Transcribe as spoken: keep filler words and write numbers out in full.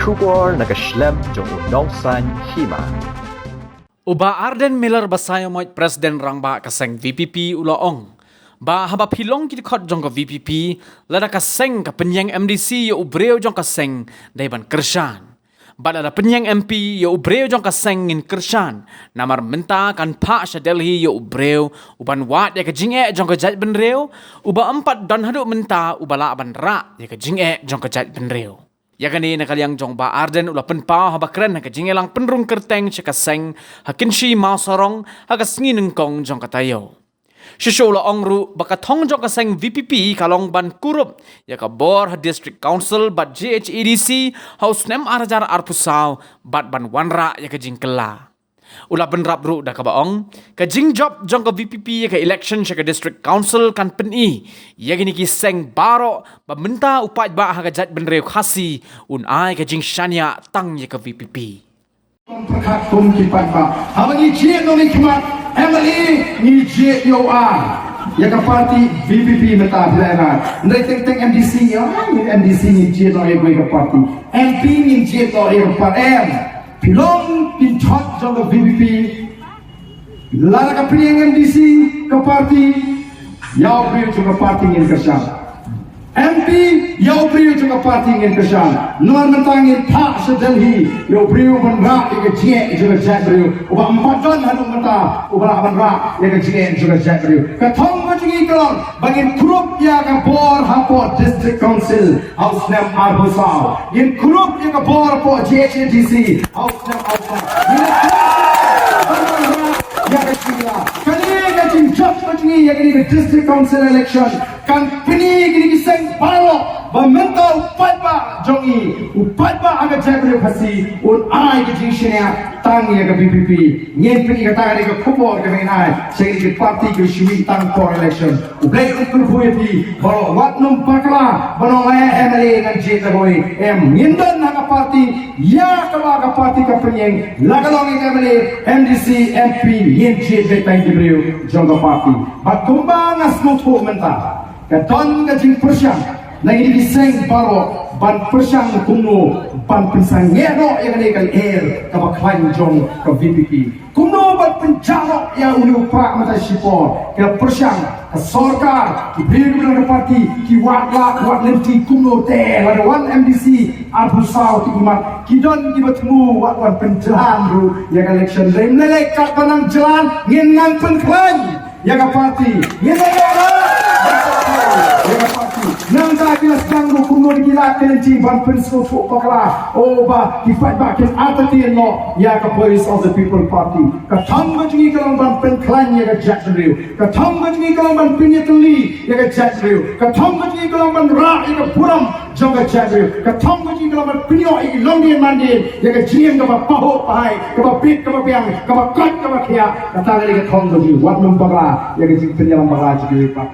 Khubor na ka shlem jong u Nongsaiñ Hima. U Bah Ardent Miller Basaiawmoit, President Rangbah ka seng V P P, u la ong ba haba phi long ki dkhot jong ka V P P, lada ka seng ka pynïeng M D C ïa u briew jong ka seng, dei ban kyrshan. Bad lada pynïeng M P ïa u briew jong ka seng, ngin kyrshan. Namar mynta kan phah sha Delhi ïa u briew u ban wad ïa ka jingeh jong ka jaitbynriew, uba ym pat don haduh mynta uba lah ban rah ïa ka jingeh jong ka jaitbynriew. Ïa kane na ka liang jong Bah Ardent u la pynpaw haba kren ha ka jingïalang pynrung kyrteng sha ka seng ha Kynshi Mawsarong ha ka sngi nyngkong jong ka taïew. Shisha u la ong ruh ba ka thong jong ka seng V P P ka long ban kurup ïa ka bor ha District Council bad G H A D C ha u snem ar hajar arphew saw bad ban wanrah ïa ka jingkylla. U la bynrap ruh da kaba ong, ka jingjop jong ka V P P ïa ka election sha ka District Council kan pyni ïa kine ki seng baroh ba mynta u paidbah ha ka jaitbynriew Khasi un ai ka jingshaniah tang ïa ka V P P. Pyrkhat kum ki paidbah, haba ngi jied noh ngi khmat M L A, ngi jied ïa u ar ïa ka party V P P mynta, phi la ïa. Hynrei teng teng M D C ïa, M D C ngi jied noh ïa ka party, M P ngi jied noh ïa ka party. Em, phi long ki dkhot jong ka V P P. Lada ka pynïeng M D C ka party, ïa u briew jong ka party ngin kyrshan. M P, ïa u briew jong ka party ngin kyrshan. Namar mynta ngin phah sha Delhi ïa u briew ban rah ïa ka jingeh jong ka jaitbynriew, uba ym pat don haduh mynta uba lah ban rah ïa ka jingeh jong ka jaitbynriew. Ka thong ka jong ngi ka long ba ngin kurup ïa ka bor hapoh District Council ha u snem arphew saw. Ngin kurup ïa ka bor hapoh G H A D C ha u snem arphew saw. Ngin kurup ïa ka jingla. Kane ka jingjop ka jong ngi ïa kane ka District Council election kan pyni ïa kine ki seng baroh ba mynta u paidbah jong ngi, u paidbah ha ka jaitbynriew Khasi un ai ka jingshaniah tang ïa ka V P P. Ngin pyni kata ka dei ka khubor kaba ngin ai sha kine ki party kiba shu mih tang por election. U Blei un kyrkhu ïa phi baroh, wat nym bakla ban ong, eh, M L A ngan jied da kawei. Em, ngin don ha ka party, ïa kaba ka party ka pynïeng, la ka long ïa ka M L A, M D C, M P, ngin jied beit tang ki briew jong ka party. Bad kumba nga sngewthuh mynta, ka don ka jingpyrshang na kine ki seng baroh ban pyrshang kumno ban pynsangeh noh ïa kane ka lyer kaba khlaiñ jong ka V P P. Kumno ban pynjah noh ïa une u prah mynta shipor. Ka pyrshang ka sorkar, ki briew kiba don ka party, ki wad lad wad lynti kumno te, lada wan M D C arphew saw ki mat, ki don kiba thmu wat wan pynjlan ruh ïa ka election. Dei ym lei lei katba nang jlan ngin nang pynkhlaiñ ïa ka party. Ngin nang ïa ka party. Nangta ki la sdang ruh kumno ki la kynti ban pynsngewthuh bakla. Oh, ba ki paidbah kin entertain noh ïa ka Voice of the People Party. Ka thong ka jong ngi ka long ban pynkhlaiñ ïa ka jaitbynriew. Ka thong ka jong ngi ka long ban pynïatylli ïa ka jaitbynriew. Ka thong ka jong ngi ka long ban rah ïa ka burom jong ka jaitbynriew. Ka thong ka jong ngi ka long ban pynïoh ïa ki longdien mandien ïa ka jingim kaba pahuh pahai, kaba bit kaba biang, kaba koit kaba khiah. Kata ka dei ka thong ka jong ngi. Wat nym bakla ïa ka jingpynïalam bakla jong kiwei pat.